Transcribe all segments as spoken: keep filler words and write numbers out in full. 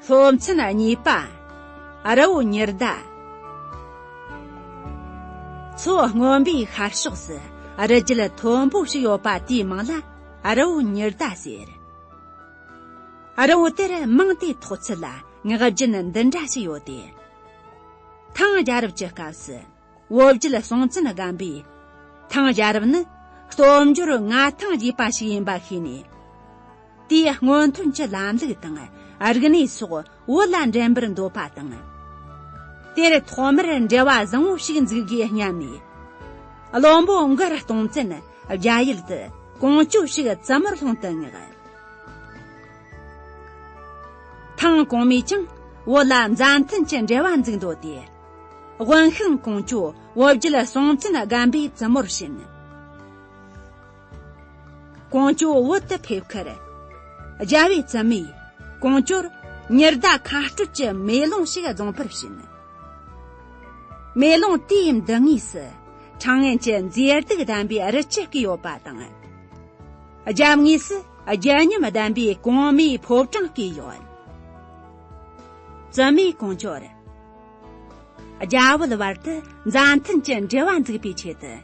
སློབ་ཚན་གཉིས་པ། རི་བོ་ཉི་ཟླ། མཚོ་སྔོན་པོའི་ཤར་ཕྱོགས་སུ་རི་རྒྱུད་མཐོན་པོ་ཞིག་ཡོད་པ་དེའི་མིང་ལ་རི་བོ་ཉི་ཟླ་ཟེར། རི་བོ་དེར་མིང་དེ་ཐོགས་ཚུལ་ལ་ངག་རྒྱུན་འདི་འདྲ་ཞིག་ཡོད་དེ། ཐང་རྒྱལ་རབས་ཀྱི་སྐབས་སུ། བོད་བརྒྱུད་སྲོང་བཙན་སྒམ་པོས། ཐང་རྒྱལ་རབས་ནི་སྟོབས་འབྱོར་མངའ་ཐང་རྒྱས་པ་ཞིག་ཡིན་པ་ཤེས་ནས། དེའི་སྔོན་ཐོན་གྱི་ལམ་ལུགས་དང་རིག་གནས་སོགས་བོད་ལ་འགྲན་པར་འདོད་པ་དང་། དེར་ཐོག་མར་འབྲེལ་བ་བཟང་བོ་ཞིག་འཛུགས་དགོས་སྙམ་ནས། བློན་པོ་མགར་སྟོང་བཙན་རྒྱ་ཡུལ་དུ་ཀོང་ཇོ་ཞིག་བཙུན་མོར་སློང་དུ་མངགས། ཐང་གོང་མས་ཀྱང་བོད་ལ་མཛའ་མཐུན་གྱི་འབྲེལ་བ་འཛུགས་འདོད་དེ། དབོན་ཤང་ཀོང་ཇོ་བོད་བརྒྱུད་སྲོང་བཙན་སྒམ་པོའི་བཙུན་མོར་བྱིན། ཀོང་ཇོ་བོད་དུ་ཕེབས་ཁར། རྒྱལ་བོའི་བཙུན་མོས་ཀོང་ཇོར་ཉི་ཟླ་མཁའ་སྤྲོད་ཀྱི་མེ་ལོང་ཞིག་རྫོང་པར་བྱིན། མེ་ལོང་དེའི་མདུན་ངོས་སུ་ཕྲེང་ངན་གྱི་མཛེས་སྡུག་ལྡན་པའི་རི་ཆུ་བརྐོས་ཡོད་པ་དང་། རྒྱབ་ངོས་སུ་རྒྱལ་ཉམས་ལྡན་པའི་གོང་མའི་ཕོ་བྲང་བརྐོས་ཡོད། བཙུན་མོས་ཀོང་ཇོར། རྒྱ་བོད་བར་དུ་མཛའ་མཐུན་གྱི་འབྲེལ་བ་འཛུགས་པའི་ཆེད་དུ།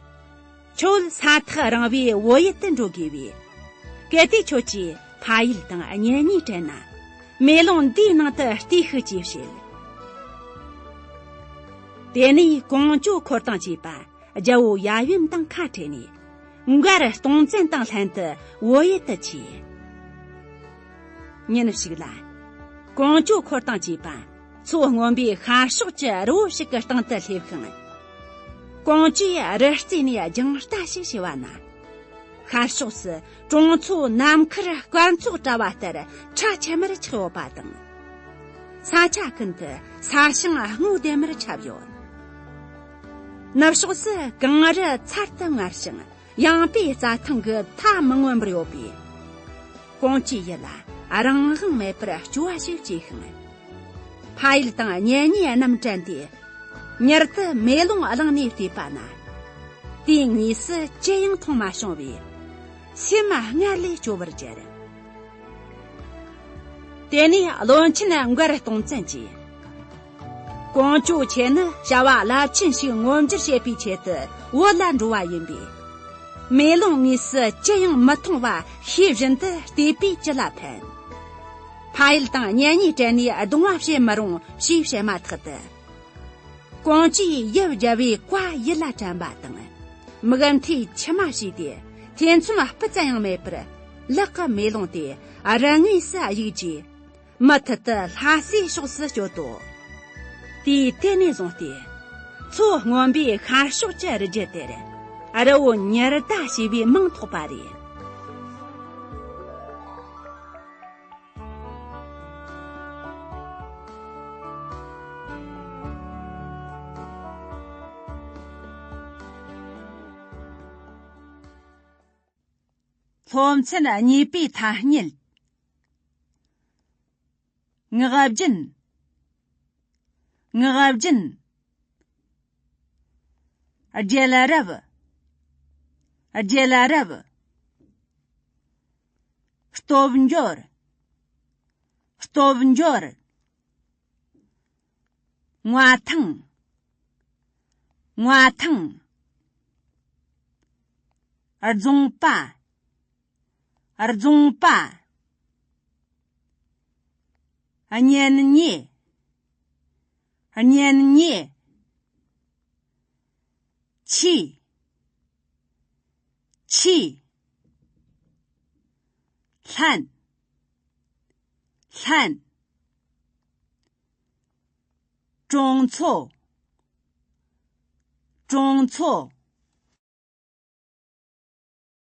ཁྱོད་ས་ཐག་རིང་བའི་བོད་ཡུལ་དུ་འགྲོ་དགོས་པས། གལ་ཏེ་ཁྱོད་ཀྱིས་ཕ་ཡུལ་དང་གཉེན་ཉེ་དྲན་ན། མེ་ལོང་འདིའི་ནང་དུ་བརྐོས་ཤིག་ཅེས་བཤད། དེ་ནས་ཀོང་ཇོ་འཁོར་དང་བཅས་པ་རྒྱལ་པོ་ཡབ་ཡུམ་དང་ཁ་བྲལ་ནས། མགར་སྟོང་བཙན་དང་ལྷན་དུ་བོད་ཡུལ་དུ་ཆས། ཉིན་ཞིག་ལ། ཀོང་ཇོ་འཁོར་དང་བཅས་པ་མཚོ་སྔོན་པོའི་ཤར་ཕྱོགས་ཀྱི་རི་བོ་ཞིག་གི་སྟེང་དུ་སླེབས་ཤིང་། ཀོང་ཇོས་རི་རྩེ་ནས་རྒྱང་ལྟ་ཞིག་བྱས་པ་ན། ཤར་ཕྱོགས་སུ་གྲོང་ཚོ་ནམ་མཁར་སྐར་ཚོགས་བཀྲ་བ་ལྟར་ཁྲ་ཆེན་མོར་ཆགས་ཡོད་པ་དང་། ས་ཆ་ཀུན་ཏུ་ས་ཞིང་སྔོ་ལྡེམ་མར་ཁྱབ་ཡོད། ནུབ་ཕྱོགས་སུ་གངས་རི་ཚར་དུ་དངར་ཞིང་། ཡངས་པའི་རྩྭ་ཐང་གི་མཐའ་མི་མངོན་པར་ཡོད་པས། ཀོང་ཇོའི་ཡིད་ལ་རང་དབང་མེད་པར་སྐྱོ་བ་ཞིག་སྐྱེས་ཤིང་། ཕ་ཡུལ་དང་གཉེན་ཉེ་རྣམས་དྲན་ཏེ། མྱུར་དུ་མེ་ལོང་བླངས་ནས་བལྟས་པ་ན། དེའི་ངོས་སུ་ཅི་ཡང་མཐོང་མ་བྱུང་བས། སེམས་སྔར་ལས་སྐྱོ་བར་གྱུར། དེ་ནས་བློན་ཆེན་མགར་སྟོང་བཙན་གྱིས། ཀོང་ཇོ་ཁྱེད་ནི་བྱ་བ་རླབས་ཆེན་ཞིག་མངོན་འགྱུར་བྱེད་པའི་ཆེད་དུ་བོད་ལ་འགྲོ་བ་ཡིན་པས། མེ་ལོང་ངོས་སུ་ཅི་ཡང་མི་མཐོང་བ་ཤེས་བཞིན་དུ་བལྟས་པས་ཅི་ལ་ཕན། ཕ་ཡུལ་དང་གཉེན་ཉེ་བྲལ་ནས་གདུང་བ་བྱེད་མི་རུང་ཞེས་བཤད་མ་ཐག་ཏུ། ཀོང་ཇོའི་ཡབ་རྒྱལ་པོའི་བཀའ་ཡིད་ལ་དྲན་པ་དང་། མིག་མཐའི་མཆི་མ་བྱས་ཏེ་ཐེ་ཚོམ་སྤུ་ཙམ་ཡང་མེད་པར་ལག་གི་མེ་ལོང་དེ་རི་ངོས་སུ་གཡུགས་རྗེས། མུ་མཐུད་དུ་ལྷ་སའི་ཕྱོགས་སུ་བསྐྱོད་དོ། དུས་དེ་ནས་བཟུང་སྟེ། མཚོ་སྔོན་པོའི་ཤར་ཕྱོགས་ཀྱི་རི་རྒྱུད་དེར་རི་བོ་ཉི་ཟླ་ཞེས་པའི་མིང་ཐོགས་པ་རེད། སློབ་ཚན་གཉིས་པའི་ཐ་སྙད། ངག་རྒྱུན། ངག་རྒྱུན། རྒྱལ་རབས། རྒྱལ་རབས། སྟོབས་འབྱོར། སྟོབས་འབྱོར། མངའ་ཐང་། མངའ་ཐང་། རྫོང་པ། རྫོང་པ། གཉེན་ཉེ། གཉེན་ཉེ། ཆས། ཆས། ལྷན། ལྷན། གྲོང་ཚོ། གྲོང་ཚོ།